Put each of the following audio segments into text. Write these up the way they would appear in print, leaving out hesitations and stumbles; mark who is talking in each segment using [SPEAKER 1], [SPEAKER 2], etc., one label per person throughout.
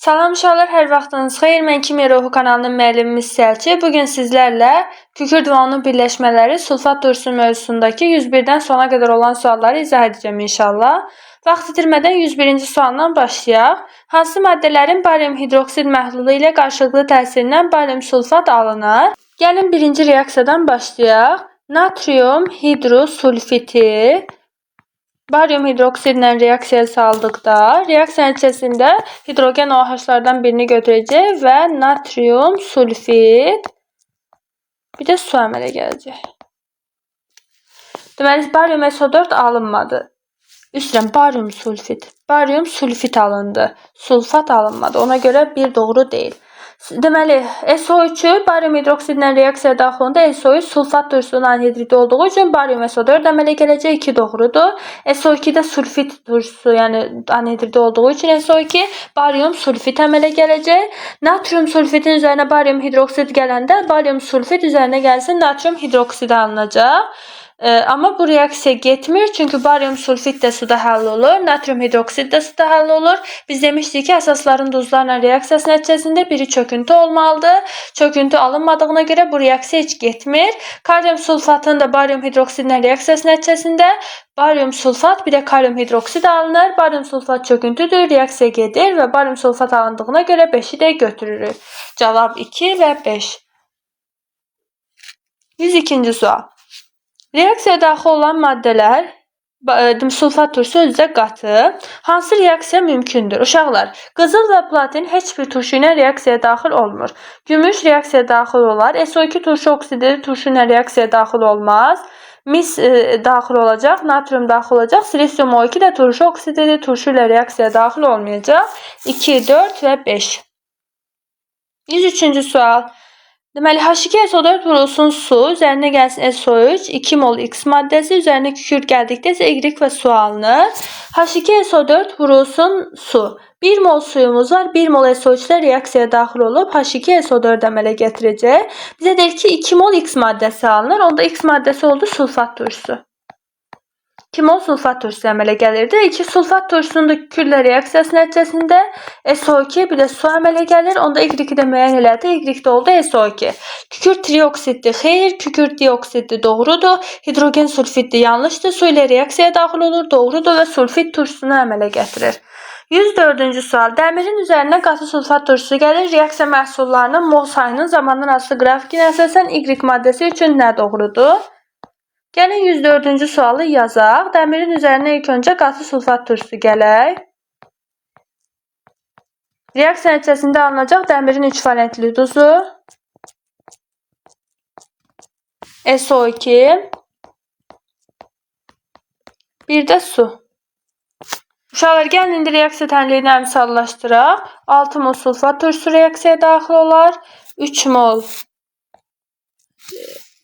[SPEAKER 1] Salam uşaqlar, hər vaxtınız xeyir. Mən Kimya Ruhu kanalının müəllimimiz Səlçi. Bu gün sizlərlə kükürd və onun birləşmələri sulfat turşusu mövzusundakı 101-dən sona qədər olan sualları izah edəcəm inşallah. Vaxt itirmədən 101-ci sualdan başlayaq. Hansı maddələrin barium hidroksid məhlulu ilə qarşılıqlı təsirindən barium sulfat alınır? Gəlin birinci reaksiyadan başlayaq. Natrium hidrosulfiti barium hidroksidlə reaksiyaya saldıqda, reaksiya nəticəsində hidrogen OH-lardan birini götürəcək və natrium sulfit, bir də su əmələ gələcək. Deməli, barium SO4 alınmadı. Üzrəm, barium sulfit. Barium sulfit alındı. Sulfat alınmadı. Ona görə bir doğru deyil. Deməli, SO3-ü barium hidroksidlə reaksiyaya daxil olanda SO3 sulfat turşusunun anhidridi olduğu üçün barium SO4 əmələ gələcək. 2 doğrudur. SO2-də sulfit turşusu, yəni anhidridi olduğu üçün SO2 barium sulfit əmələ gələcək. Natrium sulfitin üzərinə barium hidroksid gələndə barium sulfit üzərinə gəlsin natrium hidroksidi alınacaq. Amma bu reaksiya getmir, çünki barium sulfit də suda həll olur, natrium hidroksid də suda həll olur. Biz demişdik ki, əsasların duzlarla reaksiyası nəticəsində biri çöküntü olmalıdır. Çöküntü alınmadığına görə bu reaksiya heç getmir. Kalium sulfatın da barium hidroksidlə reaksiyası nəticəsində barium sulfat, bir də kalium hidroksid alınır. Barium sulfat çöküntüdür, reaksiya gedir və barium sulfat alındığına görə 5-i də götürürük. Cavab 2 və 5. 102-ci sual. Reaksiyaya daxil olan maddələr sulfat turşusu özü də qatı. Hansı reaksiya mümkündür? Uşaqlar, qızıl və platin heç bir turşu ilə reaksiyaya daxil olmur. Gümüş reaksiyaya daxil olar. SO2 turşu oksidi turşu ilə reaksiyaya daxil olmaz. Mis daxil olacaq, natrium daxil olacaq. Silisium O2 də turşu oksididir, turşu ilə reaksiyaya daxil olmayacaq. 2, 4 və 5. 103-cü sual. Deməli, H2SO4 vurulsun su, üzərinə gəlsin SO3, 2 mol X maddəsi, üzərinə kükürd gəldikdə isə Y və su alınır. H2SO4 vurulsun su. 1 mol suyumuz var, 1 mol SO3 ilə reaksiyaya daxil olub H2SO4 əmələ gətirəcək. Bizə deyir ki, 2 mol X maddəsi alınır. Onda X maddəsi oldu sulfat turşusu. 2 mol sulfat turşusu əmələ gəlirdi. 2 sulfat turşusunun da kükürdlə reaksiyası nəticəsində SO2 bir də su əmələ gəlir. Onda Y-i də müəyyən elədi. Y də oldu SO2. Kükürd trioksiddir. Xeyr, kükürd dioksiddir. Doğrudur. Hidrogen sulfiddir. Yanlışdır. Su ilə reaksiyaya daxil olur. Doğrudur və sulfit turşusunu əmələ gətirir. 104-cü sual. Dəmirin üzərinə qatı sulfat turşusu gəlir. Reaksiya məhsullarının mol sayının zamandan asılı qrafikinə əsasən Y maddəsi üçün nə doğrudur? Gəlin 104-cü sualı yazaq. Dəmirin üzərinə ilk öncə qatı sulfat turşusu gələk. Reaksiya nəticəsində alınacaq dəmirin 3 valentli duzu, SO2, bir də su. Uşaqlar, gəlin indi reaksiya tənliyini əmsallaşdıraq. 6 mol sulfat turşusu reaksiyaya daxil olar. 3 mol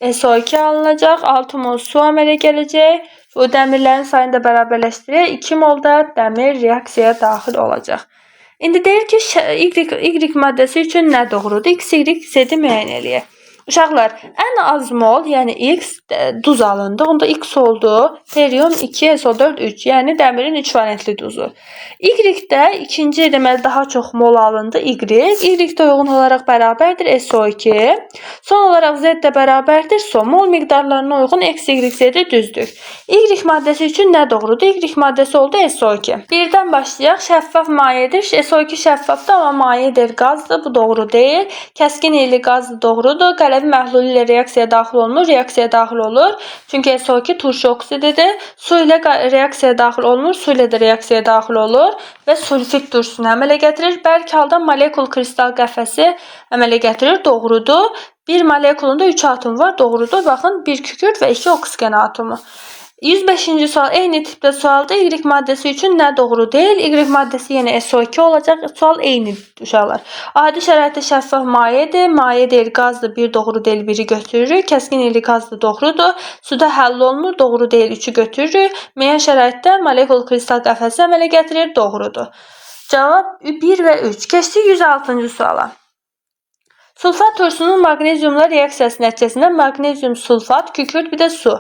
[SPEAKER 1] SO2 alınacaq, 6 mol su əmələ gələcək. O dəmirlərin sayını da bərabərləşdirək. 2 mol da dəmir reaksiyaya daxil olacaq. İndi deyir ki, Y maddəsi üçün nə doğrudur? X, Y, Z-i müəyyən eləyək. Uşaqlar, ən az mol, yəni X duz alındı. Onda X oldu. Ferium 2, SO4, 3. Yəni dəmirin 3 valentli duzu. Y-də ikinci, deməli, daha çox mol alındı. Y. Y də uyğun olaraq bərabərdir SO2. Son olaraq Z də bərabərdir su. Mol miqdarlarına uyğun X, Y, Z-i düzdür. Y maddəsi üçün nə doğrudur? Y maddəsi oldu SO2. Birdən başlayaq. Şəffaf mayedir. SO2 şəffafdır, amma mayedir, qazdır. Bu doğru deyil. Kəskin iyli qazdır, doğrudur. Qələvi məhlulu ilə reaksiyaya daxil olmur. Reaksiyaya daxil olur. Çünki SO2 turşu oksididir. Su ilə reaksiyaya daxil olmur. Su ilə də reaksiyaya daxil olur və sulfit turşusunu əmələ gətirir. Bərk halda molekul kristal qəfəsi əmələ gətirir. Doğrudur. Bir molekulunda 3 atom var. Doğrudur. Baxın, 1 kükürd və 2 oksigen atomu. 105-ci sual eyni tipdə sualdır. Y maddəsi üçün nə doğru deyil? Y maddəsi yenə SO2 olacaq. Sual eyni uşaqlar. Adi şəraitdə şəffaf mayedir. Maye deyil, qazdır. Bir doğru deyil, biri götürürük. Kəskin iyli qazdır, doğrudur. Suda həll olunmur, doğru deyil, 3-ü götürürük. Müəyyən şəraitdə molekul kristal qəfəsi əmələ gətirir, doğrudur. Cavab 1 və 3. Keçdik 106-cı suala. Sulfat turşusunun maqneziumla reaksiyası nəticəsində maqnezium sulfat, kükürt, bir də su.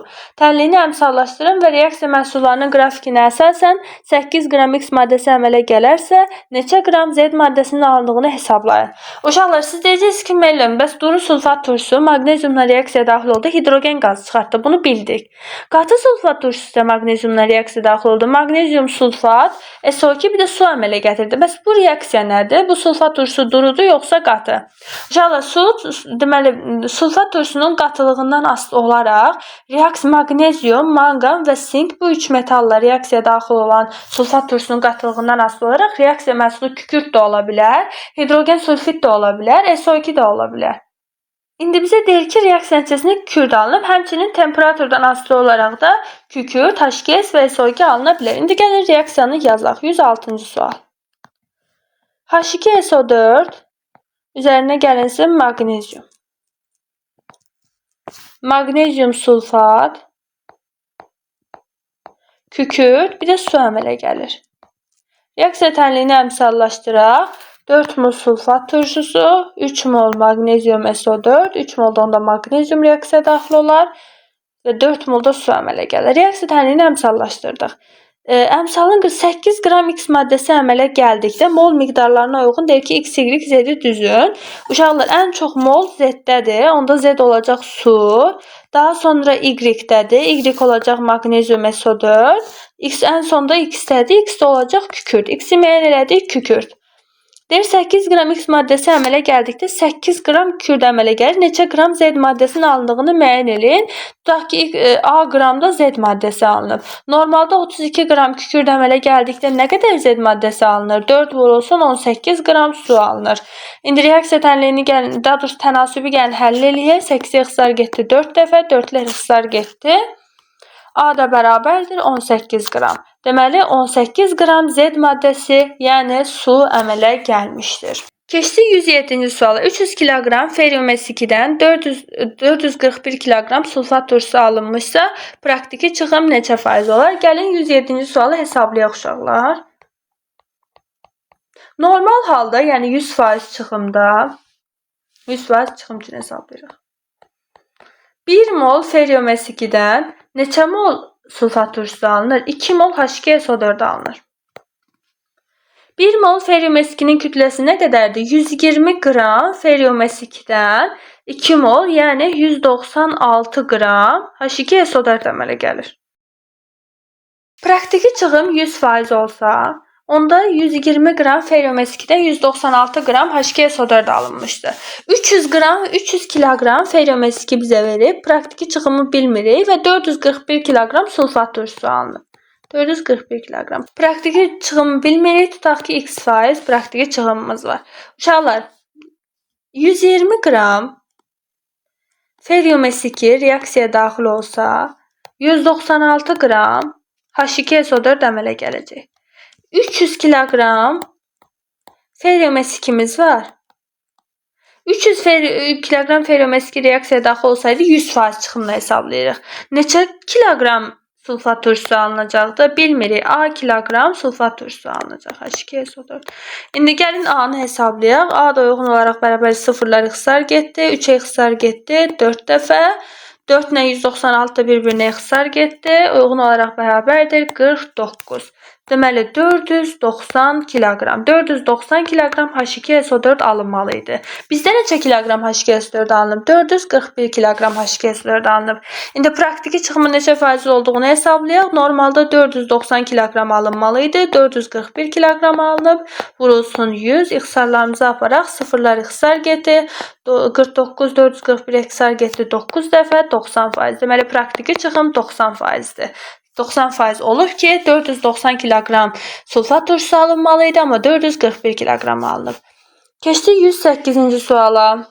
[SPEAKER 1] Tənliyini əmsallaşdırın və reaksiya məhsullarının qrafikinə əsasən 8 qram X maddəsi əmələ gələrsə, neçə qram Z maddəsinin alındığını hesablayın. Uşaqlar, siz deyəcəksiniz ki, müəllim, bəs duru sulfat turşusu maqneziumla reaksiyaya daxil oldu, hidrogen qazı çıxartdı. Bunu bildik. Qatı sulfat turşusu isə maqneziumla reaksiyaya daxil oldu. Maqnezium sulfat, SO2 bir də su əmələ gətirdi. Bəs bu reaksiya nədir? Bu sulfat turşusu durudur yoxsa qatı? Uşaqlar, su, deməli, sulfat turşusunun qatılığından asılı olaraq reaksiya maqnezium, manqan və sink bu üç metalla reaksiyaya daxil olan sulfat turşusunun qatılığından asılı olaraq reaksiya məhsulu kükürt də ola bilər, hidrogen sulfid də ola bilər, SO2 də ola bilər. İndi bizə deyir ki, reaksiya nəticəsində kükürt alınıb. Həmçinin temperaturdan asılı olaraq da kükürt, H2S və SO2 alına bilər. İndi gəlin reaksiyanı yazaq. 106-cı sual. H2SO4 üzərinə gəlinsin maqnezium. Maqnezium sulfat, kükürt, bir də su əmələ gəlir. Reaksiya tənliyini əmsallaşdıraq. 4 mol sulfat turşusu, 3 mol maqnezium SO4, 3 mol da onda maqnezium reaksiyaya daxil olar və 4 mol da su əmələ gəlir. Reaksiya tənliyini əmsallaşdırdıq. Əmsalın 8 qram X maddəsi əmələ gəldikdə mol miqdarlarına uyğun deyir ki, X, Y, Z-i düzün. Uşaqlar, ən çox mol Z-dədir. Onda Z olacaq su. Daha sonra Y-dədir. Y olacaq maqnezium SO4. X ən sonda X-dədir. X də olacaq kükürt. X-i müəyyən elədik kükürt. Deyir 8 qram X maddəsi əmələ gəldikdə 8 qram kükürt əmələ gəlir. Neçə qram Z maddəsinin alındığını müəyyən eləyin. Tutaq ki, A qramda Z maddəsi alınıb. Normalda 32 qram kükürt əmələ gəldikdə nə qədər Z maddəsi alınır? 4 vurulsun 18 qram su alınır. İndi reaksiya tənliyini gəlin, daha doğrusu tənasübü gəlin həll eləyək. 8-ə ixtisar getdi 4 dəfə, 4-lər ixtisar getdi. A da bərabərdir 18 qram. Deməli 18 qram Z maddəsi, yəni su əmələ gəlmişdir. Keçdik 107-ci suala. 300 kiloqram ferium S2-dən 441 kiloqram sulfat turşusu alınmışsa, praktiki çıxım neçə faiz olar? Gəlin 107-ci sualı hesablayaq uşaqlar. Normal halda, yəni 100% çıxımda, 100% çıxım üçün hesablayırıq. 1 mol ferium S2-dən neçə mol sulfat turşusu alınır? 2 mol H2SO4 alınır. 1 mol ferium S2-nin kütləsi nə qədərdir? 120 qram ferium S2-dən 2 mol, yəni 196 qram H2SO4 əmələ gəlir. Praktiki çıxım 100% olsa, onda 120 qram ferium S2-dən 196 qram H2SO4 alınmışdı. 300 qram, 300 kiloqram ferium S2 bizə verib, praktiki çıxımı bilmirik və 441 kiloqram sulfat turşusu alınıb. 441 kiloqram. Praktiki çıxımı bilmirik, tutaq ki, x faiz praktiki çıxımımız var. Uşaqlar, 120 qram ferium S2 reaksiyaya daxil olsa, 196 qram H2SO4 əmələ gələcək. 300 kiloqram ferium S2-miz var. 300 kiloqram ferium S2 reaksiyaya daxil olsaydı 100% çıxımla hesablayırıq. Neçə kiloqram sulfat turşusu alınacaqdı? Bilmirik. A kiloqram sulfat turşusu alınacaq. H2SO4. İndi gəlin A-nı hesablayaq. A da uyğun olaraq bərabər sıfırlar ixtisar getdi. 3-ə ixtisar getdi 4 dəfə. 4 ilə 196 bir-birinə ixtisar getdi. Uyğun olaraq bərabərdir 49. Deməli 490 kiloqram. 490 kiloqram H2SO4 alınmalı idi. Bizdə neçə kiloqram H2SO4 alınıb? 441 kiloqram H2SO4 alınıb. İndi praktiki çıxımın neçə faiz olduğunu hesablayaq. Normalda 490 kiloqram alınmalı idi. 441 kiloqram alınıb. Vurulsun 100. İxtisarlarımızı aparaq. Sıfırlar ixtisar getdi. 49, 441 ixtisar getdi 9 dəfə 90%. Deməli praktiki çıxım 90%dir. 90% olub ki, 490 kiloqram sulfat turşusu alınmalı idi, amma 441 kiloqram alınıb. Keçdik 108-ci suala.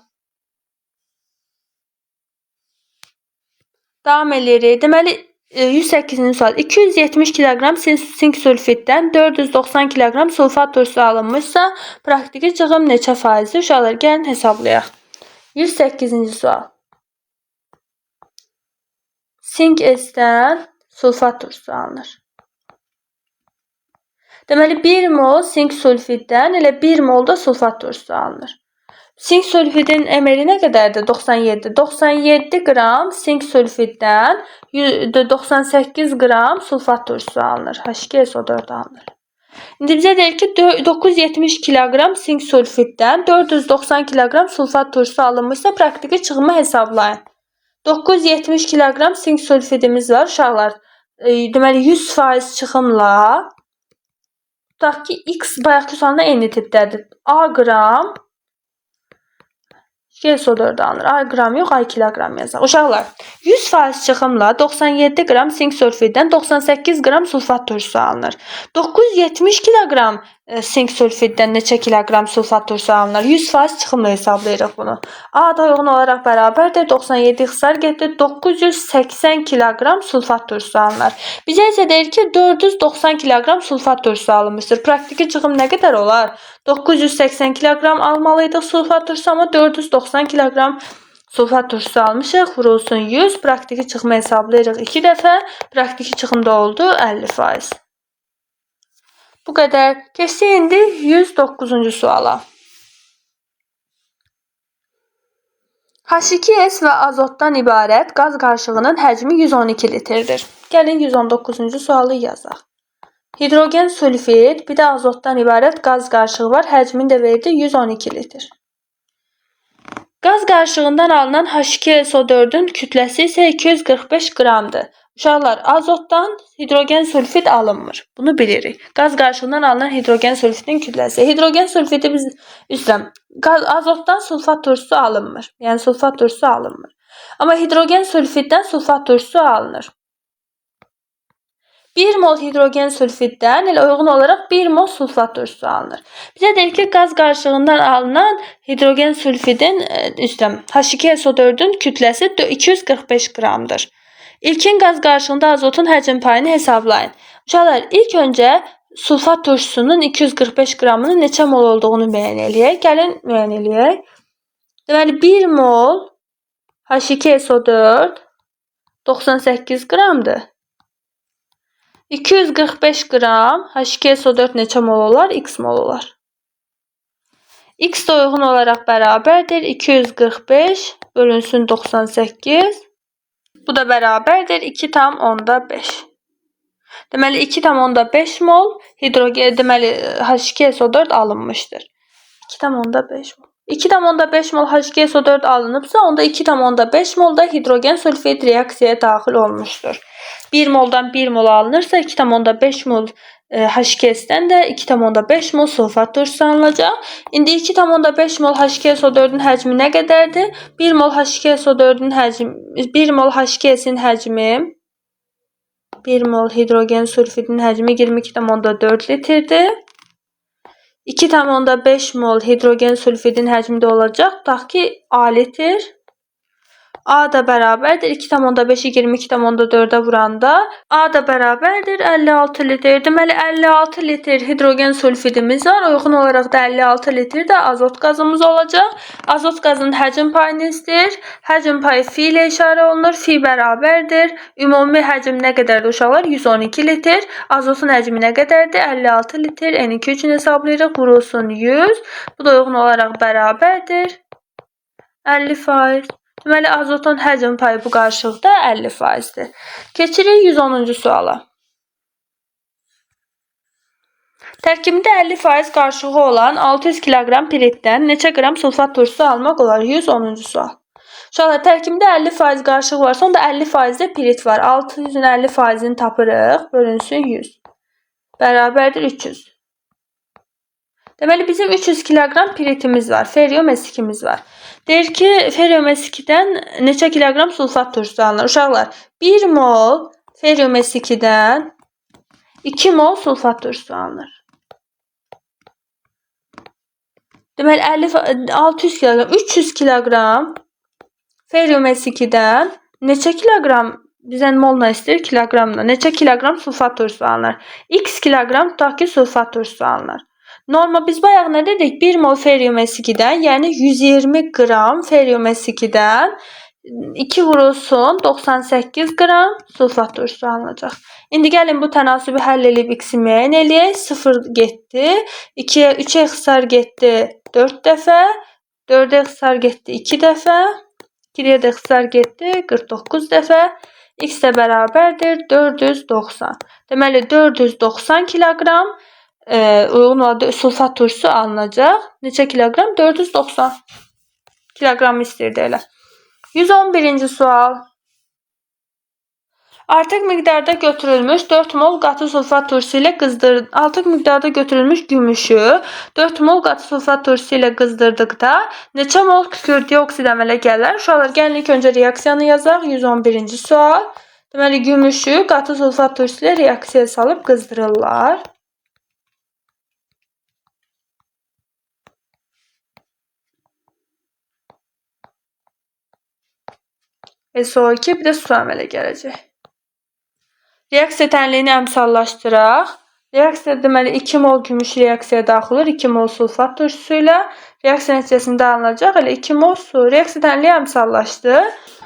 [SPEAKER 1] Davam edirik. Deməli 108-ci sual. 270 kiloqram sink sülfiddən 490 kiloqram sulfat turşusu alınmışsa, praktiki çıxım neçə faizdir? Uşaqlar, gəlin hesablayaq. 108-ci sual. Sink S-dən sulfat turşusu alınır. Deməli 1 mol sink sulfiddən elə 1 mol da sulfat turşusu alınır. Sink sülfidin ML-i nə qədərdir? 97. 97 qram sink sülfiddən 98 qram sulfat turşusu alınır. H2SO4 alınır. İndi bizə deyir ki, 970 kiloqram sink sülfiddən 490 kiloqram sulfat turşusu alınmışsa, praktiki çıxımı hesablayın. 970 kiloqram sink sülfidimiz var uşaqlar. Deməli 100% çıxımla tutaq ki, X bayaqki sualında eyni tipdədir. A qram SO4 alınır. A qram yox, A kiloqram yazaq. Uşaqlar, 100% çıxımla 97 qram sink sülfiddən 98 qram sulfat turşusu alınır. 970 kiloqram sink sülfiddən neçə kiloqram sulfat turşusu alınır? 100% çıxımla hesablayırıq bunu. A da uyğun olaraq bərabərdir. 97 ixtisar getdi. 980 kiloqram sulfat turşusu alınır. Bizə isə deyir ki, 490 kiloqram sulfat turşusu alınmışdır. Praktiki çıxım nə qədər olar? 980 kiloqram almalıydıq sulfat turşusu, amma 490 kiloqram sulfat turşusu almışıq. Vurulsun 100. Praktiki çıxımı hesablayırıq 2 dəfə. Praktiki çıxım da oldu 50%. Bu qədər. Keçdik indi 109-cu suala. H2S və azotdan ibarət qaz qarışığının həcmi 112 litrdir. Gəlin 119-cu sualı yazaq. Hidrogen sülfid, bir də azotdan ibarət qaz qarışığı var. Həcmini də verdi 112 litr. Qaz qarışığından alınan H2SO4-ün kütləsi isə 245 qramdır. Uşaqlar, azotdan hidrogen sülfid alınmır. Bunu bilirik. Qaz qarışığından alınan hidrogen sülfidin kütləsi. Hidrogen sülfidi biz üzrə azotdan sulfat turşusu alınmır. Yəni sulfat turşusu alınmır. Amma hidrogen sülfiddən sulfat turşusu alınır. 1 mol hidrogen sülfiddən elə uyğun olaraq 1 mol sulfat turşusu alınır. Bizə deyir ki, qaz qarışığından alınan hidrogen sülfidin H2SO4-ün kütləsi 245 qramdır. İlkin qaz qarışığında azotun həcm payını hesablayın. Uşaqlar, ilk öncə sulfat turşusunun 245 qramının neçə mol olduğunu müəyyən eləyək. Gəlin müəyyən eləyək. Deməli, 1 mol H2SO4 98 qramdır. 245 qram H2SO4 neçə mol olar? X mol olar. X də uyğun olaraq bərabərdir. 245 bölünsün 98. Bu da bərabərdir 2,5. Deməli 2,5 mol hidrogen, deməli H2SO4 alınmışdır. 2,5 mol. 2,5 mol H2SO4 alınıbsa, onda 2,5 mol da hidrogen sülfid reaksiyaya daxil olmuşdur. 1 moldan 1 mol alınırsa 2,5 mol H2S-dən də 2,5 mol sulfat turşusu alınacaq. İndi 2,5 mol H2SO4-ün həcmi nə qədərdir? 1 mol H2SO4-ün həcmi, 1 mol H2S-in həcmi, 1 mol hidrogen sülfidin həcmi 22,4 litrdir. 2,5 mol hidrogen sülfidin həcmi də olacaq. Tutaq ki, A litr. A da bərabərdir 2,5-i 22,4-ə vuranda A da bərabərdir 56 litr. Deməli 56 litr hidrogen sülfidimiz var. Uyğun olaraq da 56 litr də azot qazımız olacaq. Azot qazının həcm payını istəyir. Həcm payı fi ilə işarə olunur. Fi bərabərdir. Ümumi həcm nə qədərdir uşaqlar? 112 litr. Azotun həcmi nə qədərdir? 56 litr. N2 üçün hesablayırıq. Vurulsun 100. Bu da uyğun olaraq bərabərdir 50%. Deməli, azotun həcm payı bu qarışıqda 50%-dir. Keçirik 110-cu suala. Tərkibində 50% qarışığı olan 600 kiloqram piritdən neçə qram sulfat turşusu almaq olar? 110-cu sual. Uşaqlar, tərkibində 50% qarışıq varsa, onda 50% də pirit var. 600-ün 50%-ni tapırıq, bölünsün 100. Bərabərdir 300. Deməli, bizim 300 kiloqram piritimiz var, ferium S2-miz var. Deyir ki, ferium S2-dən neçə kiloqram sulfat turşusu alınır? Uşaqlar, 1 mol ferium S2-dən 2 mol sulfat turşusu alınır. Deməli, 600 kiloqram, 300 kiloqram ferium S2-dən neçə kiloqram, bizə molla istəyir, kiloqramla, neçə kiloqram sulfat turşusu alınır? X kiloqram tutaq ki, sulfat turşusu alınır. Norma biz bayaq nə dedik? 1 mol ferium S2-dən, yəni 120 qram ferium S2-dən 2 vurulsun 98 qram sulfat turşusu alınacaq. İndi gəlin bu tənasübü həll edib x-i müəyyən eləyək. 0 getdi. 2-yə 3-ə ixtisar getdi 4 dəfə. 4-ə ixtisar getdi 2 dəfə. 2-yə də ixtisar getdi 49 dəfə. X də bərabərdir 490. Deməli 490 kiloqram uyğun olaraq sulfat turşusu alınacaq. Neçə kiloqram? 490 kiloqram istəyirdi elə. 111-ci sual. Artıq miqdarda götürülmüş 4 mol qatı sulfat turşusu ilə artıq miqdarda götürülmüş gümüşü 4 mol qatı sulfat turşusu ilə qızdırdıqda neçə mol kükürt dioksid əmələ gələr? Uşaqlar, gəlin ilk öncə reaksiyanı yazaq. 111-ci sual. Deməli, gümüşü qatı sulfat turşusu ilə reaksiyaya salıb qızdırırlar. SO2 bir də su əmələ gələcək. Reaksiya tənliyini əmsallaşdıraq. Reaksiya deməli 2 mol gümüş reaksiyaya daxil olur 2 mol sulfat turşusu ilə. Reaksiya nəticəsində alınacaq elə 2 mol su. Reaksiya tənliyi əmsallaşdı.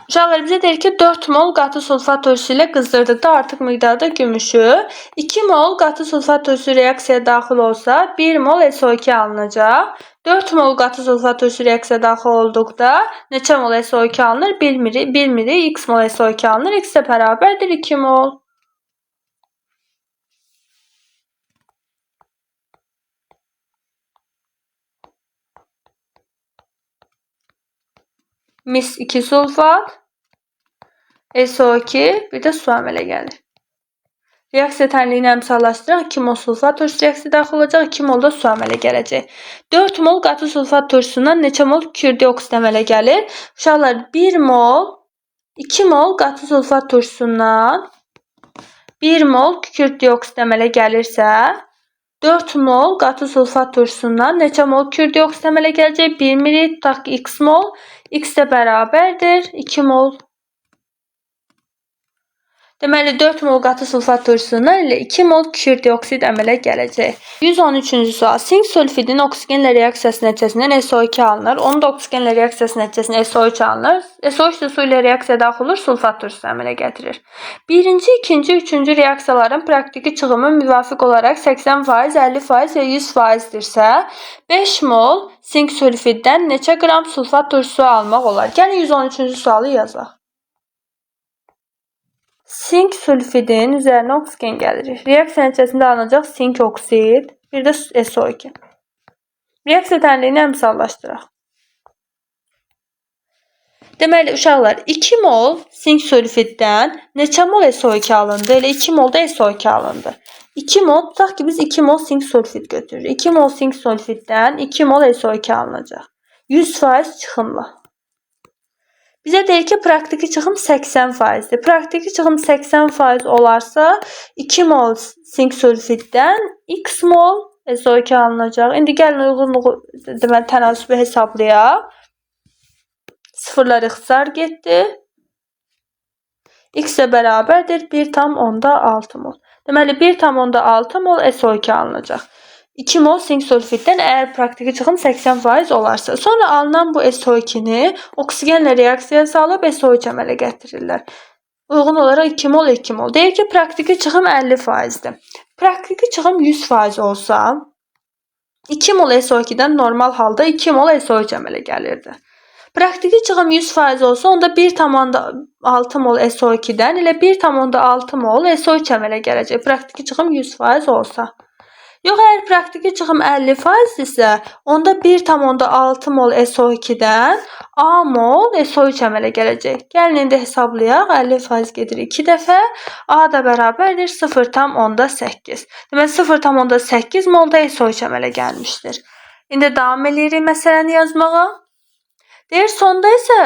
[SPEAKER 1] Uşaqlar, bizə deyir ki, 4 mol qatı sulfat turşusu ilə qızdırdıqda artıq miqdarda gümüşü 2 mol qatı sulfat turşusu reaksiyaya daxil olsa 1 mol SO2 alınacaq. 4 mol qatı sulfat turşusu reaksiyaya daxil olduqda neçə mol SO2 alınır? Bilmirik. X mol SO2 alınır. X də bərabərdir 2 mol. Mis 2 sulfat, SO2, bir də su əmələ gəlir. Reaksiya tənliyini əmsallaşdıraq. 2 mol sulfat turşusu reaksiya daxil olacaq. 2 mol da su əmələ gələcək. 4 mol qatı sulfat turşusundan neçə mol kükürt dioksid əmələ gəlir? Uşaqlar, 1 mol, 2 mol qatı sulfat turşusundan 1 mol kükürt dioksid əmələ gəlirsə, 4 mol qatı sulfat turşusundan neçə mol kükürt dioksid əmələ gələcək? Bilmirik. Tutaq ki, x mol. X də bərabərdir 2 mol. Deməli, 4 mol qatı sulfat turşusundan elə 2 mol kükürt dioksid əmələ gələcək. 113-cü sual. Sink sulfidin oksigenlə reaksiyası nəticəsindən SO2 alınır. Onun da oksigenlə reaksiyası nəticəsində SO3 alınır. SO3 də su ilə reaksiyaya daxil olur, sulfat turşusu əmələ gətirir. Birinci, ikinci, üçüncü reaksiyaların praktiki çıxımı müvafiq olaraq 80%, 50% və 100%dirsə, 5 mol sink sulfiddən neçə qram sulfat turşusu almaq olar? Gəlin 113-cü sualı yazaq. Sink sulfidin üzərinə oksigen gəlir. Reaksiya nəticəsində alınacaq sink oksid, bir də SO2. Reaksiya tənliyini əmsallaşdıraq. Deməli, uşaqlar, 2 mol sink sulfiddən neçə mol SO2 alındı? Elə 2 mol da SO2 alındı. 2 mol, tutaq ki, biz 2 mol sink sulfid götürürük. 2 mol sink sulfiddən 2 mol SO2 alınacaq. 100% çıxımla. Bizə deyir ki, praktiki çıxım 80%dir. Praktiki çıxım 80% olarsa, 2 mol sink sulfiddən x mol SO2 alınacaq. İndi gəlin uyğunluğu, deməli, tənasübü hesablayaq. Sıfırlar ixtisar getdi. X də bərabərdir 1,6 mol. Deməli, 1,6 mol SO2 alınacaq. 2 mol sink sulfiddən əgər praktiki çıxım 80% olarsa. Sonra alınan bu SO2-ni oksigenlə reaksiyaya salıb SO3 əmələ gətirirlər. Uyğun olaraq 2 mol 2 mol. Deyir ki, praktiki çıxım 50%dir. Praktiki çıxım 100% olsa, 2 mol SO2-dən normal halda 2 mol SO3 əmələ gəlirdi. Praktiki çıxım 100% olsa, onda 1,6 mol SO2-dən elə 1,6 mol SO3 əmələ gələcək. Praktiki çıxım 100% olsa. Yox, əgər praktiki çıxım 50% isə, onda 1,6 mol SO2-dən A mol SO3 əmələ gələcək. Gəlin indi hesablayaq. 50% gedir 2 dəfə. A da bərabərdir 0,8. Deməli, 0,8 molda SO3 əmələ gəlmişdir. İndi davam eləyirik məsələni yazmağa. Deyir, sonda isə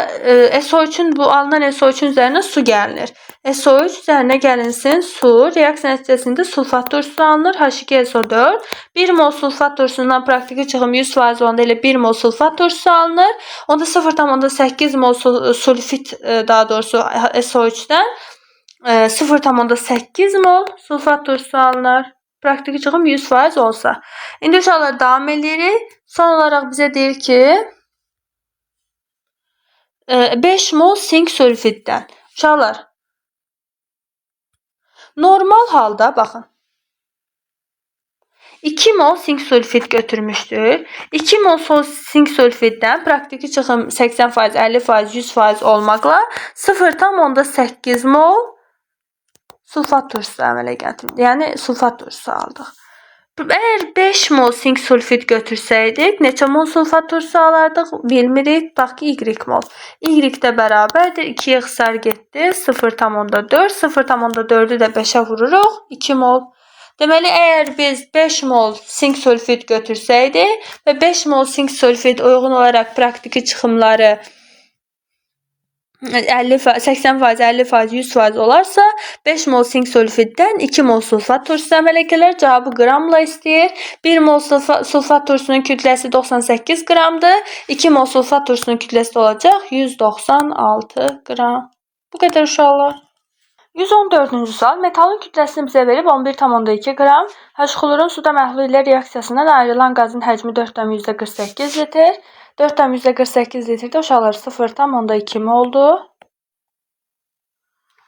[SPEAKER 1] SO3-ün, bu alınan SO3-ün üzərinə su gəlinir. SO3 üzərinə gəlinsin su. Reaksiya nəticəsində sulfat turşusu alınır. H2SO4. 1 mol sulfat turşusundan praktiki çıxım 100% olanda elə 1 mol sulfat turşusu alınır. Onda 0,8 mol sulfit, daha doğrusu SO3-dən 0,8 mol sulfat turşusu alınır. Praktiki çıxım 100% olsa. İndi uşaqlar davam edirik. Son olaraq bizə deyir ki, 5 mol sink sulfiddən. Uşaqlar, normal halda baxın. 2 mol sink sülfid götürmüşdük. 2 mol sink sülfiddən praktiki çıxım 80%, 50%, 100% olmaqla 0,8 mol sulfat turşusu əmələ gətirdi. Yəni sulfat turşusu aldıq. Əgər 5 mol sink sülfid götürsəydik, neçə mol sulfat turşusu alardıq? Bilmirik. Tutaq ki, Y mol. Y də bərabərdir. 2-yə ixtisar getdi. 0,4. 0,4-ü də 5-ə vururuq. 2 mol. Deməli, əgər biz 5 mol sink sülfid götürsəydik və 5 mol sink sülfid uyğun olaraq praktiki çıxımları 80%, 50%, 100% olarsa 5 mol sink sülfiddən 2 mol sulfat turşusu əmələ gələr. Cavabı qramla istəyir. 1 mol sulfat turşusunun kütləsi 98 qramdır. 2 mol sulfat turşusunun kütləsi olacaq 196 qram. Bu qədər uşaqlar. 114-cü sual. Metalın kütləsini bizə verib 11,2 qram. H-xlorun suda məhlul ilə reaksiyasından ayrılan qazın həcmi 4,48 litr. 4,48 litrdə uşaqlar 0,2 moldur.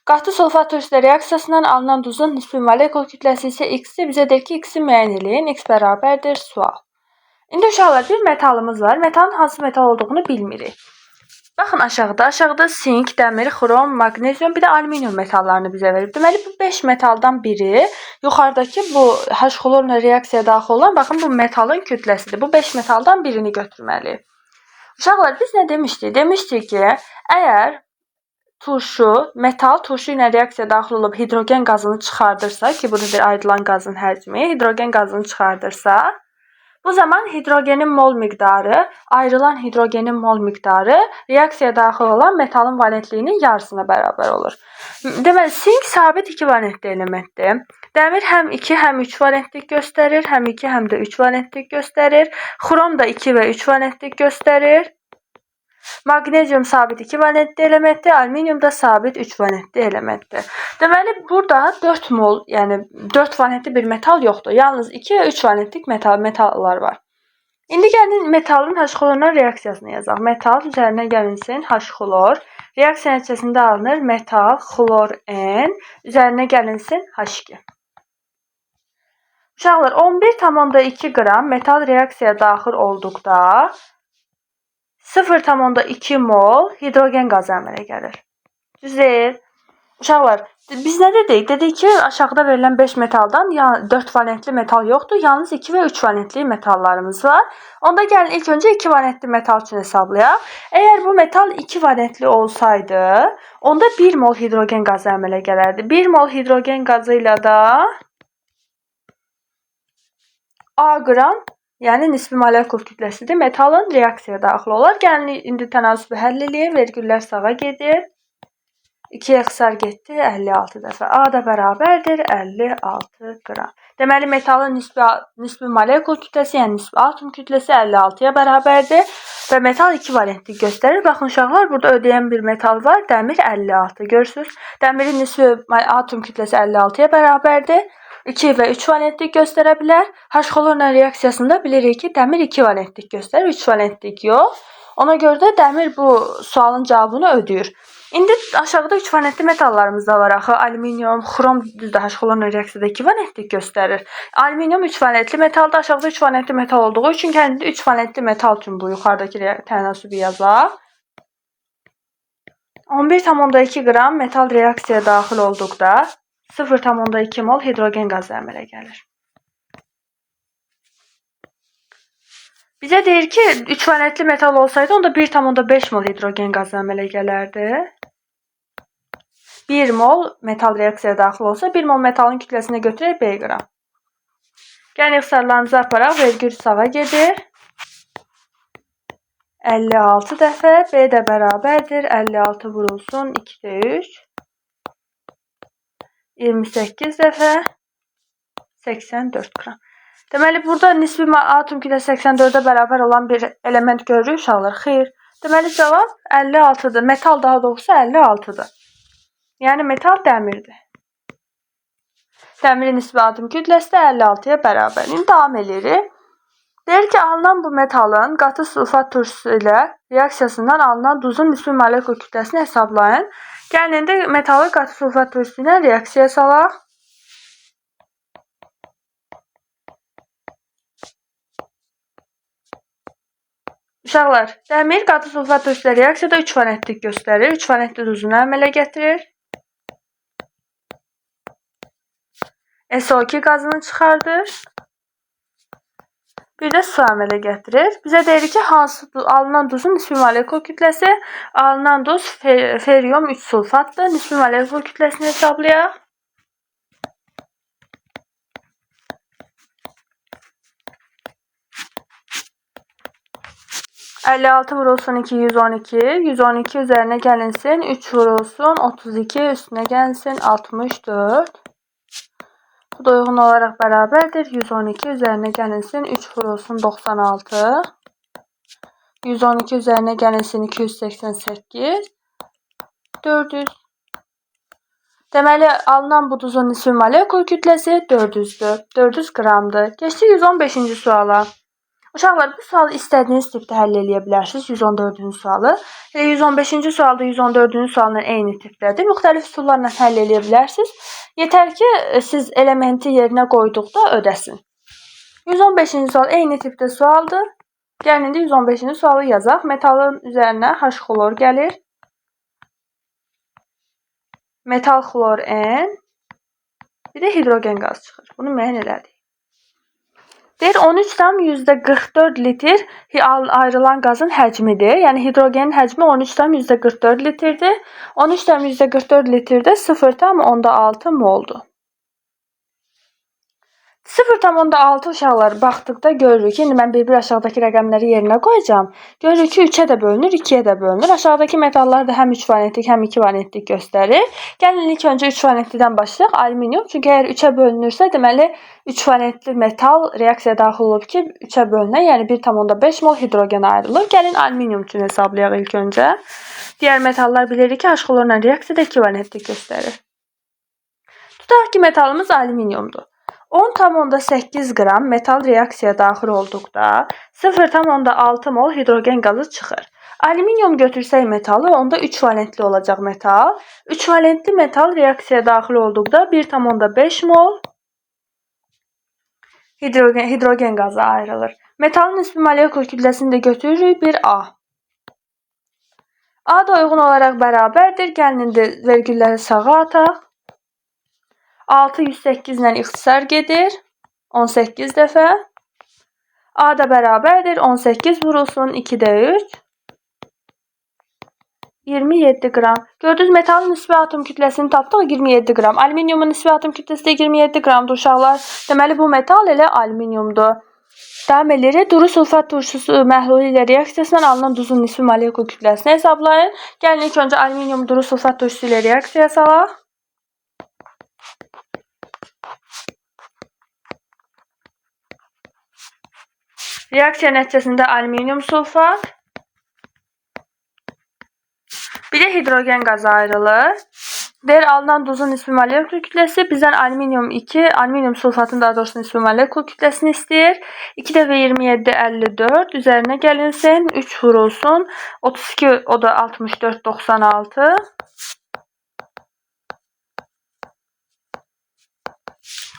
[SPEAKER 1] Qatı sulfat turşusu reaksiyasından alınan duzun nisbi molekul kütləsi isə X-dir. Bizə deyir ki, X-i müəyyən eləyin. X bərabərdir sual. İndi uşaqlar bir metalımız var. Metalın hansı metal olduğunu bilmirik. Baxın aşağıda. Aşağıda sink, dəmir, xrom, maqnezium, bir də alüminium metallarını bizə verib. Deməli bu 5 metaldan biri yuxarıdakı bu H-xlorla reaksiyaya daxil olan, baxın bu metalın kütləsidir. Bu 5 metaldan birini götürməliyik. Uşaqlar biz nə demişdik? Demişdik ki, əgər turşu, metal turşu ilə reaksiyaya daxil olub hidrogen qazını çıxardırsa, ki burada bir ayrılan qazın həcmi, hidrogen qazını çıxardırsa, bu zaman hidrogenin mol miqdarı, ayrılan hidrogenin mol miqdarı reaksiyaya daxil olan metalın valentliyinin yarısına bərabər olur. Deməli, sink sabit 2 valentli elementdir. Dəmir həm 2, həm 3 valentlik göstərir, həm 2, həm də 3 valentlik göstərir. Xrom da 2 və 3 valentlik göstərir. Maqnezium sabit 2 valentli elementdir, alüminium da sabit 3 valentli elementdir. Deməli, burada 4 mol, yəni 4 valentli bir metal yoxdur. Yalnız 2 və 3 valentlik metallar var. İndi gəlin metalın H-xlorla reaksiyasını yazaq. Metal üzərinə gəlinsin H-xlor. Reaksiya nəticəsində alınır metal xlor N, üzərinə gəlinsin H2. Uşaqlar 11,2 qram metal reaksiyaya daxil olduqda 0,2 mol hidrogen qazı əmələ gəlir. Düz deyil. Uşaqlar, biz nə dedik? Dedik ki, aşağıda verilən 5 metaldan 4 valentli metal yoxdur. Yalnız 2 və 3 valentli metallarımız var. Onda gəlin ilk öncə 2 valentli metal üçün hesablayaq. Əgər bu metal 2 valentli olsaydı, onda 1 mol hidrogen qazı əmələ gələrdi. 1 mol hidrogen qazı ilə də A qram, yəni nisbi molekul kütləsidir. Metalın reaksiyaya daxil olar. Gəlin indi tənasübü həll eləyək. Vergüllər sağa gedir. 2-yə ixtisar getdi 56 dəfə. A da bərabərdir 56 qram. Deməli metalın nisbi molekul kütləsi, yəni nisbi atom kütləsi 56-ya bərabərdir və metal 2 valentlik göstərir. Baxın uşaqlar, burada ödəyən bir metal var. Dəmir 56. Görürsünüz? Dəmirin nisbi atom kütləsi 56-ya bərabərdir. 2 və 3 valentlik göstərə bilər. H-xlorla reaksiyasında bilirik ki, dəmir 2 valentlik göstərir, 3 valentlik yox. Ona görə də dəmir bu sualın cavabını ödəyir. İndi aşağıda 3 valentli metallarımız da var axı. Alüminium, xrom düzdür, H-xlorla reaksiyada 2 valentlik göstərir. Alüminium 3 valentli metaldır. Aşağıda 3 valentli metal olduğu üçün kəndi 3 valentli metal üçün bu yuxarıdakı tənasübü yazaq. 11,2 qram metal reaksiyaya daxil olduqda 0,2 mol hidrogen qazı əmələ gəlir. Bizə deyir ki, 3 valentli metal olsaydı, onda 1,5 mol hidrogen qazı əmələ gələrdi. 1 mol metal reaksiyaya daxil olsa, 1 mol metalın kütləsini götürək B qram. Gəlin ixtisarlarımızı aparaq, vergül sağa gedir. 56 dəfə, B də bərabərdir. 56 vurulsun 2-də 3. 28 dəfə 84 qram. Deməli, burada nisbi atom kütləsi 84-ə bərabər olan bir element görürük uşaqlar. Xeyr. Deməli, cavab 56-dır. Metal daha doğrusu 56-dır. Yəni, metal dəmirdir. Dəmirin nisbi atom kütləsi də 56-ya bərabər. İndi davam edirik. Deyir ki, alınan bu metalın qatı sulfat turşusu ilə reaksiyasından alınan duzun nisbi molekul kütləsini hesablayın. Gəlin indi metalı qatı sulfat turşusu ilə reaksiyaya salaq. Uşaqlar, dəmir qatı sulfat turşusu ilə reaksiyada 3 valentlik göstərir. 3 valentli duzunu əmələ gətirir. SO2 qazını çıxardır. Bir də su əmələ gətirir. Bizə deyir ki, hansı alınan duzun nisbi molekul kütləsi? Alınan duz ferium 3 sulfatdır. Nisbi molekul kütləsini hesablayaq. ...56 vurulsun 2, 112. 112 üzerine gelinsin. 3 vurulsun 32 üstüne gelinsin 64. Bu da uyğun olaraq bərabərdir. 112 üzerine gelinsin 3 vurulsun 96. 112 üzerine gelinsin 288. 400. Deməli, alınan bu duzun nisbi molekul kütləsi 400-dür. 400 qramdır. Keçdik 115-ci suala. Uşaqlar, bu sualı istədiyiniz tipdə həll eləyə bilərsiniz. 114-cü sualı. Elə 115-ci sual da 114-cü sualla eyni tipdədir. Müxtəlif üsullarla həll eləyə bilərsiniz. Yetər ki, siz elementi yerinə qoyduqda ödəsin. 115-ci sual eyni tipdə sualdır. Gəlin indi 115-ci sualı yazaq. Metalın üzərinə H xlor gəlir. Metal xlor N. Bir də hidrogen qaz çıxır. Bunu müəyyən elədik. Deyir 13,44 litr ayrılan qazın həcmidir. Yəni hidrogenin həcmi 13,44 litrdir. 13,44 litrdə 0,6 moldur. 0,6 uşaqlar baxdıqda görürük ki, indi mən bir-bir aşağıdakı rəqəmləri yerinə qoyacağam. Görürük ki, 3-ə də bölünür, 2-yə də bölünür. Aşağıdakı metallar da həm 3 valentlik, həm 2 valentlik göstərir. Gəlin ilk öncə 3 valentlidən başlayaq. Alüminium. Çünki əgər 3-ə bölünürsə, deməli 3 valentli metal reaksiyaya daxil olub ki, 3-ə bölünə, yəni 1,5 mol hidrogen ayrılır. Gəlin alüminium üçün hesablayaq ilk öncə. Digər metallar bilirik ki, H xlorla reaksiyada 2 valentlik göstərir. Tutaq ki, metalımız alüminiumdur. 10,8 qram metal reaksiyaya daxil olduqda 0,6 mol hidrogen qazı çıxır. Alüminium götürsək metalı, onda 3 valentli olacaq metal. 3 valentli metal reaksiyaya daxil olduqda 1,5 mol hidrogen qazı ayrılır. Metalın nisbi molekul kütləsini də götürürük 1A. A da uyğun olaraq bərabərdir. Gəlin indi vergülləri sağa ataq. 6 108 ilə ixtisar gedir. 18 dəfə. A da bərabərdir. 18 vurulsun 2-də 3. 27 qram. Gördünüz, metalın nisbi atom kütləsini tapdıq 27 qram. Alüminiumun nisbi atom kütləsi də 27 qramdır uşaqlar. Deməli, bu metal elə alüminiumdur. Davam edirik. Duru sulfat turşusu məhlulu ilə reaksiyasından alınan duzun nisbi molekul kütləsini hesablayın. Gəlin ilk öncə alüminium duru sulfat turşusu ilə reaksiyaya salaq. Reaksiya nəticəsində alüminium sulfat, bir də hidrogen qazı ayrılır. Deyir, alınan duzun nisbi molekul kütləsi bizdən alüminium 2, alüminium sulfatın daha doğrusu nisbi molekul kütləsini istəyir. 2 dəfə 27, 54 üzərinə gəlinsin, 3 vurulsun, 32, o da 64, 96.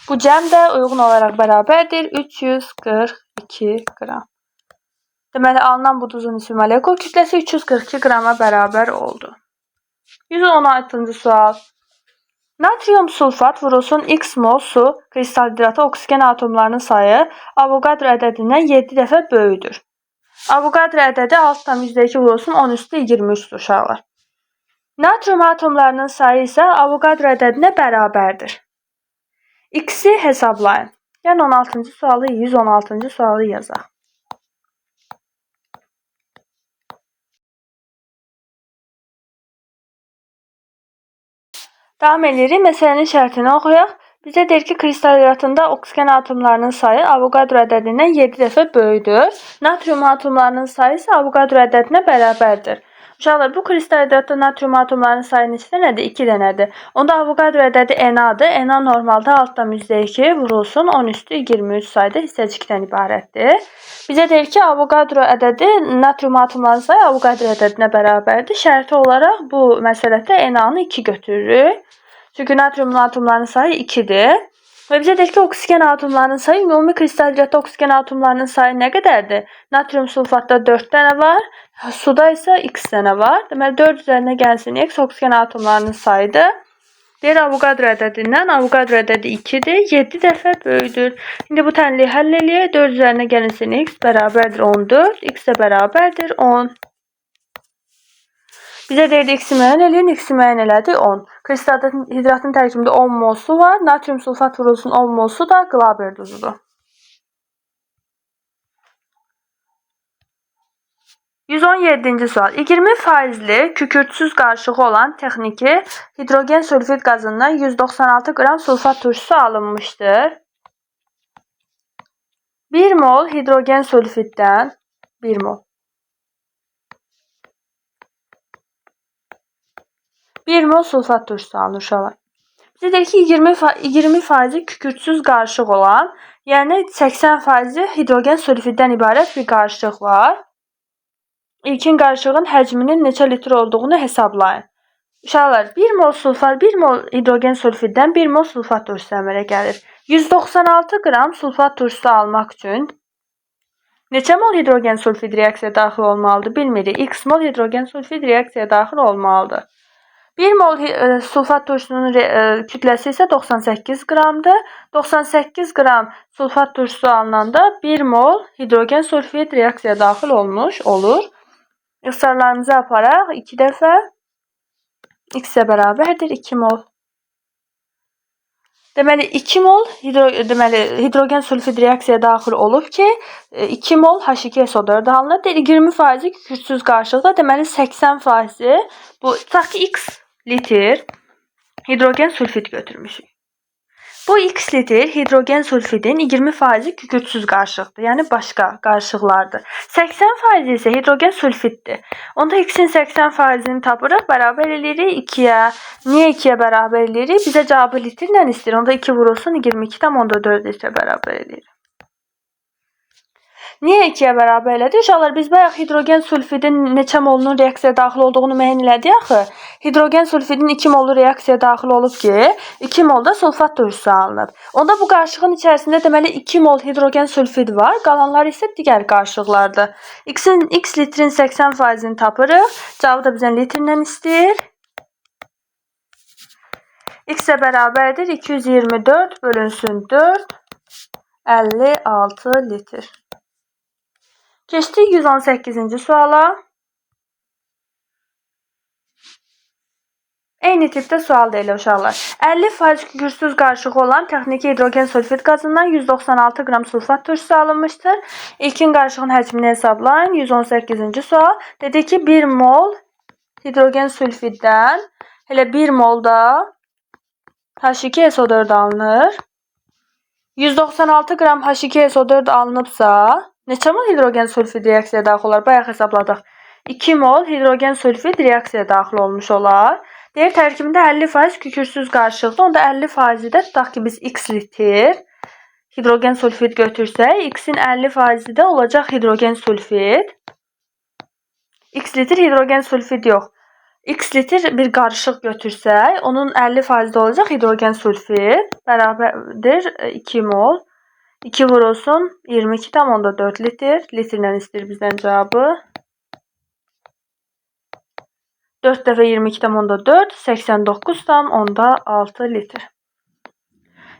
[SPEAKER 1] Bu cəm də uyğun olaraq bərabərdir 342 qram. Deməli, alınan bu duzun nisbi molekul kütləsi 342 qrama bərabər oldu. 116-cı sual. Natrium sulfat vurulsun X mol su kristalhidratı oksigen atomlarının sayı Avogadro ədədindən 7 dəfə böyükdür. Avogadro ədədi 6,2 vurulsun 10 üstü 23-dür uşaqlar. Natrium atomlarının sayı isə Avogadro ədədinə bərabərdir. X-i hesablayın. Yəni 16-cı sualı, 116-cı sualı yazaq. Davam edirik. Məsələnin şərtini oxuyaq. Bizə deyir ki, kristalhidratında oksigen atomlarının sayı Avogadro ədədindən 7 dəfə böyükdür. Natrium atomlarının sayı isə Avogadro ədədinə bərabərdir. Uşaqlar, bu kristalhidratda natrium atomlarının sayı neçə dənədir? 2 dənədir. Onda Avogadro ədədi Na-dır. Na normalda 6,2 vurulsun 10 üstü 23 sayda hissəcikdən ibarətdir. Bizə deyir ki, Avogadro ədədi natrium atomlarının sayı Avogadro ədədinə bərabərdir. Şərti olaraq bu məsələdə Na-nı 2 götürürük. Çünki natriumun atomlarının sayı 2-dir. Və bizə deyir ki, oksigen atomlarının sayı, ümumi kristal hidratda oksigen atomlarının sayı nə qədərdir? Natrium sulfatda 4 dənə var, suda isə x dənə var. Deməli, 4 üzərinə gəlsin x oksigen atomlarının sayıdır. Deyir, Avogadro ədədindən, Avogadro ədədi 2-dir, 7 dəfə böyükdür. İndi bu tənliyi həll eləyək. 4 üzərinə gəlinsin x bərabərdir 14, x də bərabərdir 10. Bizə deyirdi, x-i müəyyən eləyin, x-i müəyyən elədi 10. Kristal hidratın tərkibində 10 mol su var. Natrium sulfat vurulsun 10 mol su da Glauber duzudur. 117-ci sual. 20%li kükürtsüz qarışığı olan texniki hidrogen sülfid qazından 196 qram sulfat turşusu alınmışdır. 1 mol hidrogen sülfiddən 1 mol. 1 mol sulfat turşusu alınır uşaqlar. Bizə deyir ki, 20% kükürtsüz qarışıq olan, yəni 80% hidrogen sülfiddən ibarət bir qarışıq var. İlkin qarışığın həcminin neçə litr olduğunu hesablayın. Uşaqlar, 1 mol sulfat, 1 mol hidrogen sülfiddən 1 mol sulfat turşusu əmələ gəlir. 196 qram sulfat turşusu almaq üçün neçə mol hidrogen sülfid reaksiyaya daxil olmalıdır? Bilmirik. X mol hidrogen sülfid reaksiyaya daxil olmalıdır. 1 mol sulfat turşusunun kütləsi isə 98 qramdır. 98 qram sulfat turşusu alınanda 1 mol hidrogen sülfid reaksiyaya daxil olmuş olur. İxtisarlarımızı aparaq 2 dəfə x-ə bərabərdir 2 mol. Deməli 2 mol hidrogen sülfid reaksiyaya daxil olub ki, 2 mol H2SO4 alınır. Deyir 20% kükürtsüz qarışıqda, deməli 80% bu tutaq ki x litr hidrogen sülfid götürmüşük. Bu x litr hidrogen sülfidin 20% kükürtsüz qarışıqdır, yəni başqa qarışıqlardır. 80% isə hidrogen sülfiddir. Onda x-in 80%-ni tapırıq, bərabər eləyirik 2-yə. Niyə 2-yə bərabər eləyirik? Bizə cavabı litrlə istəyir. Onda 2 vurulsun 22,4 litrə bərabər eləyirik. Niyə 2-yə bərabər elədi? Uşaqlar, biz bayaq hidrogen sülfidin neçə molunun reaksiyaya daxil olduğunu müəyyən elədik axı. Hidrogen sülfidin 2 molu reaksiyaya daxil olub ki, 2 molda sulfat turşusu alınıb. Onda bu qarışığın içərisində deməli 2 mol hidrogen sülfid var, qalanları isə digər qarışıqlardır. X litrin 80%-ni tapırıq. Cavabı da bizdən litrlə istəyir. X-ə bərabərdir 224 bölünsün 4, 56 litr. Keçdik 118-ci suala. Eyni tipdə sual deyilir uşaqlar. 50% kükürtsüz qarışığı olan texniki hidrogen sülfid qazından 196 qram sulfat turşusu alınmışdır. İlkin qarışığın həcmini hesablayın. 118-ci sual. Dedi ki, 1 mol hidrogen sülfiddən elə 1 mol da H2SO4 alınır. 196 qram H2SO4 alınıbsa, neçə mol hidrogen sülfid reaksiyaya daxil olar? Bayaq hesabladıq. 2 mol hidrogen sülfid reaksiyaya daxil olmuş olar. Deyir, tərkibində 50% kükürsüz qarışıqdır. Onda 50%-i də tutaq ki, biz x litr hidrogen sülfid götürsək, x-in 50%-i də olacaq hidrogen sülfid. X litr hidrogen sülfid yox. X litr bir qarışıq götürsək, onun 50%-i olacaq hidrogen sülfid. Bərabərdir 2 mol. 2 vurulsun 22,4 litr. Litrlə istəyir bizdən cavabı. 4 dəfə 22,4, 89,6 litr.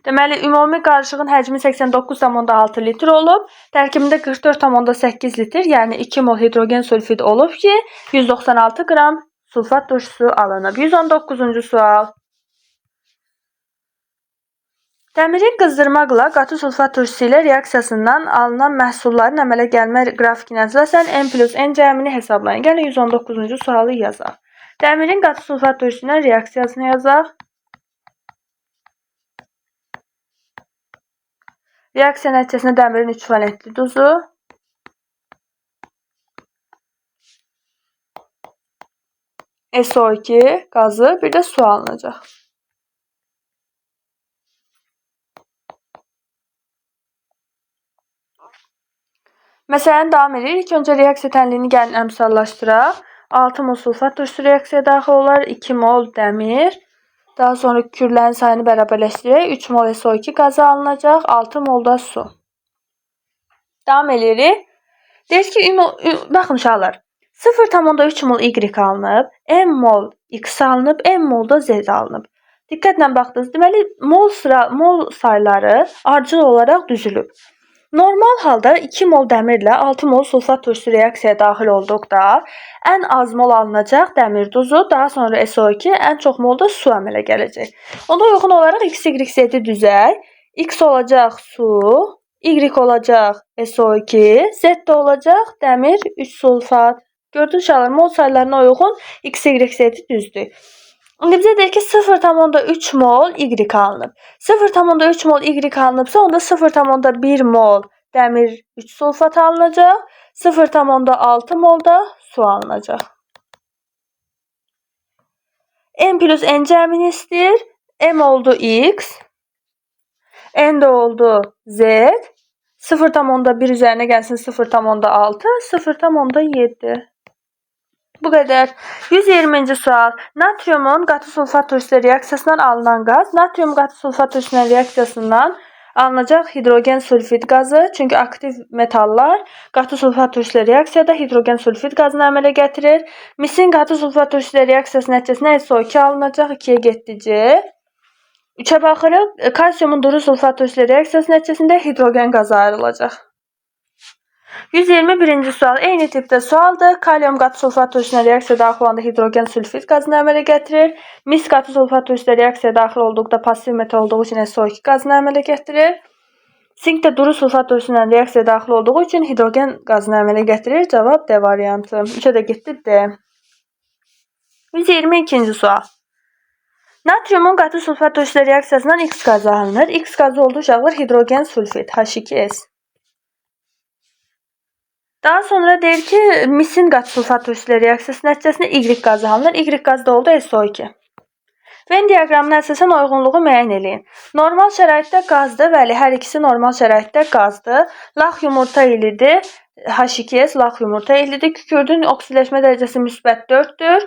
[SPEAKER 1] Deməli, ümumi qarışığın həcmi 89,6 litr olub. Tərkibində 44,8 litr, yəni 2 mol hidrogen sülfid olub ki, 196 qram sulfat turşusu alınıb. 119-cu sual. Dəmirin qızdırmaqla qatı sulfat turşusu ilə reaksiyasından alınan məhsulların əmələ gəlmə qrafikini əsasən N plus N cəmini hesablayın. Gəlin 119-cu sualı yazaq. Dəmirin qatı sulfat turşusu ilə reaksiyasını yazaq. Reaksiya nəticəsində dəmirin 3 valentli duzu, SO2 qazı, bir də su alınacaq. Məsələni davam edirik. İlk öncə reaksiya tənliyini gəlin əmsallaşdıraq. 6 mol sulfat turşusu reaksiyaya daxil olar. 2 mol dəmir. Daha sonra kükürdlərin sayını bərabərləşdirək. 3 mol SO2 qazı alınacaq, 6 mol da su. Davam eləyirik. Deyir ki, baxın uşaqlar, 0,3 mol Y alınıb, M mol X alınıb, M mol da Z alınıb. Diqqətlə baxdınız. Deməli, mol sayları ardıcıl olaraq düzülüb. Normal halda 2 mol dəmirlə 6 mol sulfat turşusu reaksiyaya daxil olduqda ən az mol alınacaq dəmir duzu, daha sonra SO2, ən çox mol da su əmələ gələcək. Ona uyğun olaraq X, Y, Z-i düzək. X olacaq su, Y olacaq SO2, Z də olacaq dəmir 3 sulfat. Gördünüz uşaqlar, mol saylarına uyğun X, Y, Z-i düzdük. İndi bizə deyir ki, 0,3 mol Y alınıb. 0,3 mol Y alınıbsa, onda 0,1 mol dəmir 3 sulfat alınacaq. 0,6 mol da su alınacaq. M plus N cəmini istəyir. M oldu X. N də oldu Z. 0,1 üzərinə gəlsin 0,6, 0,7. Bu qədər. 120-ci sual. Natriumun qatı sulfat turşusu reaksiyasından alınan qaz. Natrium qatı sulfat turşusunun reaksiyasından alınacaq hidrogen sulfid qazı. Çünki aktiv metallar qatı sulfat turşusu reaksiyada hidrogen sulfid qazını əmələ gətirir. Misin qatı sulfat turşusu reaksiyası nəticəsində SO2 alınacaq. 2-yə getdi C. 3-ə baxırıq. Kalsiumun duru sulfat turşusu reaksiyası nəticəsində hidrogen qazı ayrılacaq. 121-ci sual eyni tipdə sualdır. Kalium qatı sulfat turşusuna reaksiya daxil olanda hidrogen sulfid qazını əmələ gətirir. Mis qatı sulfat turşusuna reaksiya daxil olduqda pasiv metal olduğu üçün SO2 qazını əmələ gətirir. Sink də duru sulfat turşusuna reaksiya daxil olduğu üçün hidrogen qazını əmələ gətirir. Cavab D variantı. 3-ə də getdi D. 122-ci sual. Natriumun qatı sulfat turşusu reaksiyasından X qazı alınır. X qazı oldu uşaqlar hidrogen sulfid H2S. Daha sonra deyir ki, misin qatı sulfat turşusu reaksiyası nəticəsində Y qazı alınır. Y qazı da oldu SO2. Venn diaqramına əsasən uyğunluğu müəyyən eləyin. Normal şəraitdə qazdır. Bəli, hər ikisi normal şəraitdə qazdır. Lax yumurta ilidir. H2S lax yumurta ilidir. Kükürdün oksidləşmə dərəcəsi müsbət 4-dür.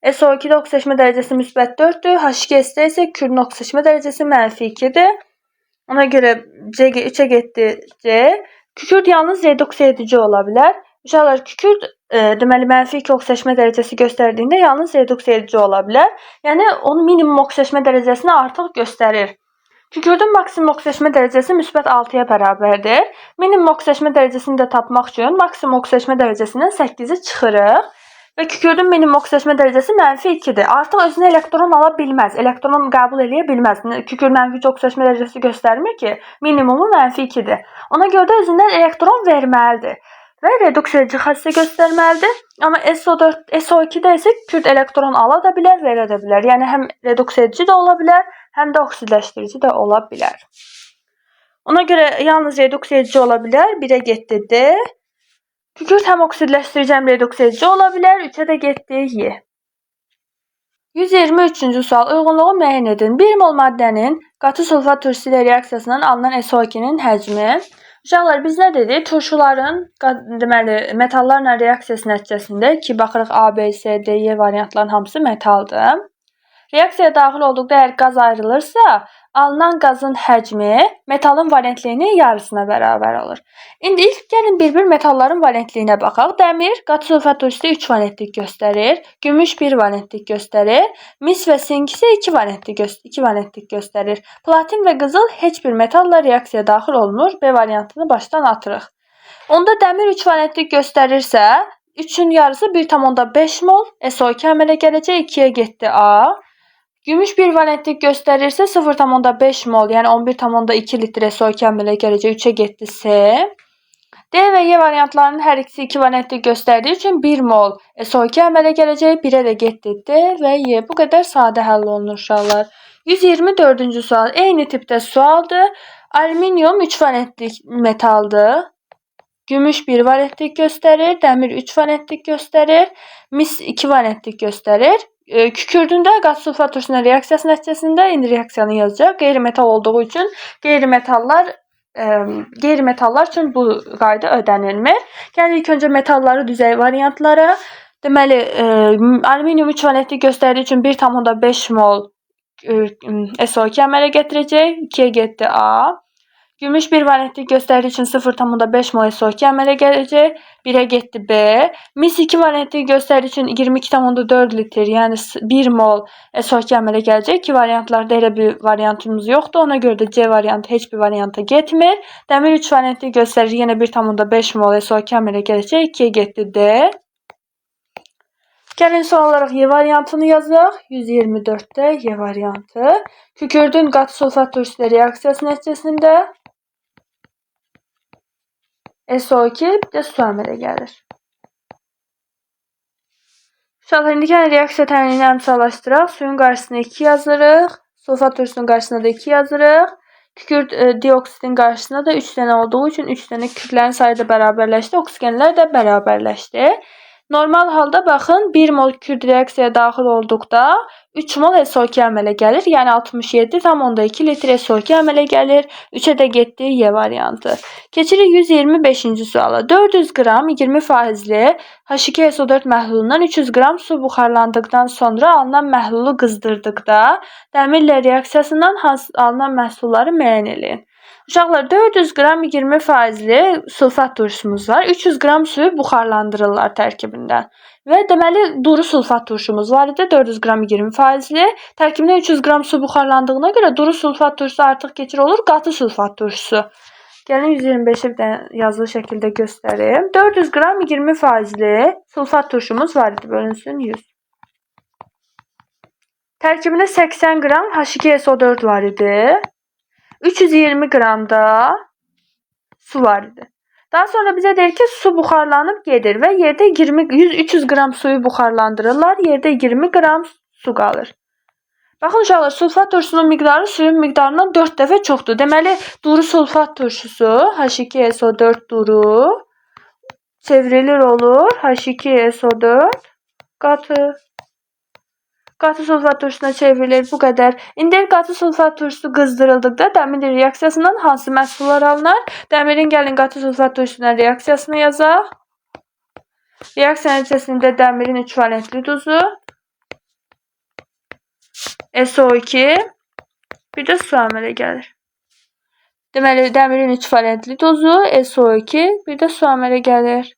[SPEAKER 1] SO2-də oksidləşmə dərəcəsi müsbət 4-dür. H2S-də isə kükürdün oksidləşmə dərəcəsi mənfi 2-dir. Ona görə C3-ə getdi C. Kükürd yalnız reduksiya edici ola bilər. Uşaqlar, kükürd deməli mənfi 2 oksidləşmə dərəcəsi göstərdiyində yalnız reduksiya edici ola bilər. Yəni onun minimum oksidləşmə dərəcəsini artıq göstərir. Kükürdün maksimum oksidləşmə dərəcəsi müsbət 6-ya bərabərdir. Minimum oksidləşmə dərəcəsini də tapmaq üçün maksimum oksidləşmə dərəcəsindən 8-i çıxırıq. Və kükürdün minimum oksidləşmə dərəcəsi mənfi 2-dir. Artıq özünə elektron ala bilməz. Elektron qəbul eləyə bilməz. Kükürd mənfi 3 oksidləşmə dərəcəsi göstərmir ki, minimumu mənfi 2-dir. Ona görə də özündən elektron verməlidir və reduksiya edici xassiyə göstərməlidir. Amma SO4, SO2-də isə kükürd elektron ala da bilər, verə də bilər. Yəni həm reduksiya edici də ola bilər, həm də oksidləşdirici də ola bilər. Ona görə yalnız reduksiya edici ola bilər. 1-ə getdi D. Kükürd həm oksidləşdirici, həm reduksiya edici ola bilər. 3-ə də getdi Y. 123-cü sual. Uyğunluğu müəyyən edin. 1 mol maddənin qatı sulfat turşusu ilə reaksiyasından alınan SO2-nin həcmi. Uşaqlar, biz nə dedik? Turşuların deməli metallarla reaksiyası nəticəsində ki, baxırıq A, B, C, D, Y variantlarının hamısı metaldır. Reaksiyaya daxil olduqda əgər qaz ayrılırsa, alınan qazın həcmi metalın valentliyinin yarısına bərabər olur. İndi ilk gəlin bir-bir metalların valentliyinə baxaq. Dəmir qatı sulfat turşusu 3 valentlik göstərir, gümüş 1 valentlik göstərir, mis və sink isə 2 valentlik göstərir. Platin və qızıl heç bir metalla reaksiyaya daxil olmur. B variantını başdan atırıq. Onda dəmir 3 valentlik göstərirsə, 3-ün yarısı 1,5 mol SO2 əmələ gələcək, 2-yə getdi A. Gümüş 1 valentlik göstərirsə 0,5 mol, yəni 11,2 litr SO2 əmələ gələcək, 3-ə getdi C. D və Y variantlarının hər ikisi 2 valentlik göstərdiyi üçün 1 mol SO2 əmələ gələcək, 1-ə də getdi D və Y. Bu qədər sadə həll olunur uşaqlar. 124-cü sual eyni tipdə sualdır. Alüminium 3 valentlik metaldır. Gümüş 1 valentlik göstərir, dəmir 3 valentlik göstərir, mis 2 valentlik göstərir. Kükürdün də qatı sulfat turşusuna reaksiyası nəticəsində indi reaksiyanı yazacaq. Qeyri-metal olduğu üçün qeyri-metallar üçün bu qayda ödənilmir. Gəlin ilk öncə metalları düzək variantlara. Deməli, alüminium 3 valentlik göstərdiyi üçün 1,5 mol SO2 əmələ gətirəcək. 2-yə getdi A. Gümüş bir valentlik göstərdiyi üçün 0,5 mol SO2 əmələ gələcək. 1-ə getdi B. Mis 2 valentlik göstərdiyi üçün 22,4 litr, yəni 1 mol SO2 əmələ gələcək ki, variantlarda elə bir variantımız yoxdur. Ona görə də C variantı heç bir varianta getmir. Dəmir 3 valentlik göstərir, yenə 1,5 mol SO2 əmələ gələcək. 2-yə getdi D. Gəlin son olaraq Y variantını yazaq. 124-də Y variantı. Kükürdün qatı sulfat turşusu ilə reaksiyası nəticəsində SO2 bir də su əmələ gəlir. Uşaqlar, indi gəlin reaksiya təhlilini əmsallaşdıraq. Suyun qarşısına 2 yazırıq. Sulfat turşusunun qarşısına da 2 yazırıq. Kükürt dioksidin qarşısına da 3 dənə olduğu üçün 3 dənə kükürdlərin sayı da bərabərləşdi. Oksigenlər də bərabərləşdi. Normal halda baxın 1 mol kükürd reaksiyaya daxil olduqda 3 mol SO2 əmələ gəlir. Yəni 67,2 litr SO2 əmələ gəlir. 3-ə də getdi Y variantı. Keçirik 125-ci suala. 400 qram 20 faizli H2SO4 məhlulundan 300 qram su buxarlandıqdan sonra alınan məhlulu qızdırdıqda dəmirlə reaksiyasından alınan məhsulları müəyyən eləyin. Uşaqlar, 400 qram 20 faizli sulfat turşumuz var. 300 qram suyu buxarlandırırlar tərkibindən. Və deməli duru sulfat turşumuz var idi. 400 qram 20 faizli. Tərkibindən 300 qram su buxarlandığına görə duru sulfat turşusu artıq keçir olur qatı sulfat turşusu. Gəlin 125-i bir dənə yazılı şəkildə göstərim. 400 qram 20 faizli sulfat turşumuz var idi. Bölünsün 100. Tərkibində 80 qram H2SO4 var idi. 320 qram da su var idi. Daha sonra bizə deyir ki, su buxarlanıb gedir və yerdə 100-300 qram suyu buxarlandırırlar. Yerdə 20 qram su qalır. Baxın uşaqlar, sulfat turşusunun miqdarı suyun miqdarından 4 dəfə çoxdur. Deməli, duru sulfat turşusu H2SO4 duru çevrilir olur H2SO4 qatı. Qatı sulfat turşusuna çevrilir. Bu qədər. İndi qatı sulfat turşusu qızdırıldıqda dəmir reaksiyasından hansı məhsullar alınar? Dəmirin gəlin qatı sulfat turşusuna reaksiyasını yazaq. Reaksiya nəticəsində dəmirin 3 valentli duzu, SO2, bir də su əmələ gəlir. Deməli, dəmirin 3 valentli duzu, SO2, bir də su əmələ gəlir.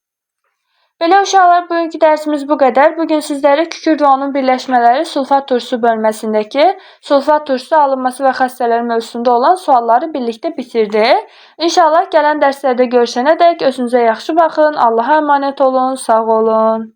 [SPEAKER 1] Belə uşaqlar, bugünkü dərsimiz bu qədər. Bugün sizlərə kükürd və onun birləşmələri sulfat turşusu bölməsindəki sulfat turşusu alınması və xəstələr mövzusunda olan sualları birlikdə bitirdik. İnşallah gələn dərslərdə görüşənə dək özünüzə yaxşı baxın. Allaha əmanət olun, sağ olun.